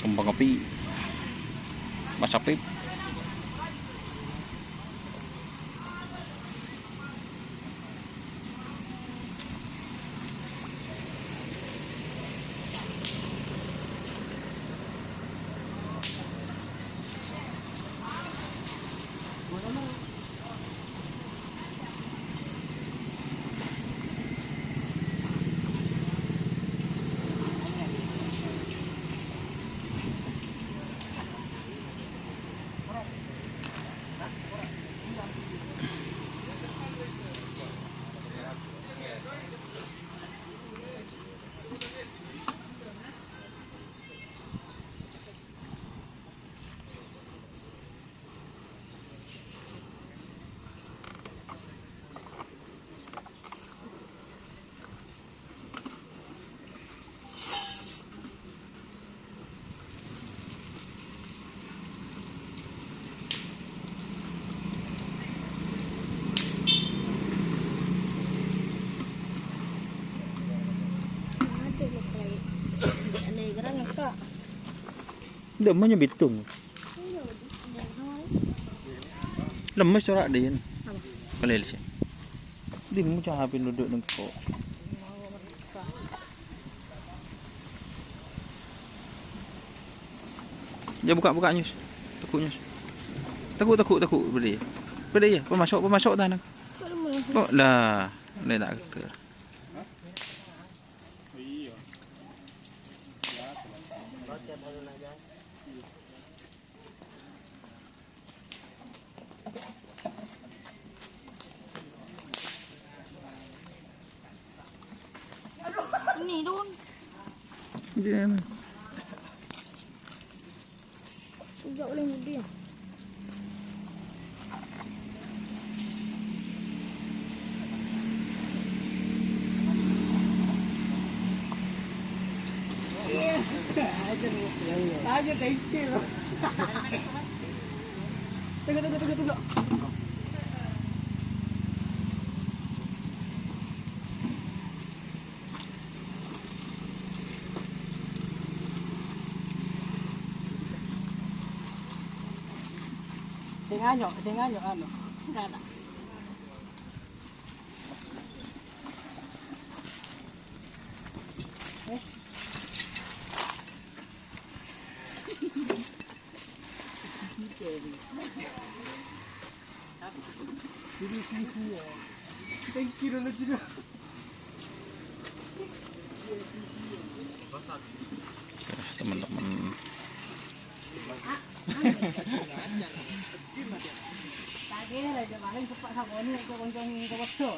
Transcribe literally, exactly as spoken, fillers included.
Kembang api. Mas Apip. Lemma nyebitong. Lemma cora' din. Apa? Kalel sih. Din mu ca'na api nuduk nengko. Ya, buka, buka, Nyus. Teguk, Nyus. Teguk, teguk, teguk, beli. Beli ya, pemasok, pemasok tanah. Oh, lah, ini tak geger. Ini, Dun. Jen. Enggak boleh mudi ya. Aja, thank you. Tunggu, tunggu, tunggu, tunggu. Sing anyok, sing anyok, anu. Enggak, enggak. Wes. Thank you, Lolo Jiro. Oke, teman-teman. Tadi aja paling cepat saboni itu kencang ke wedok.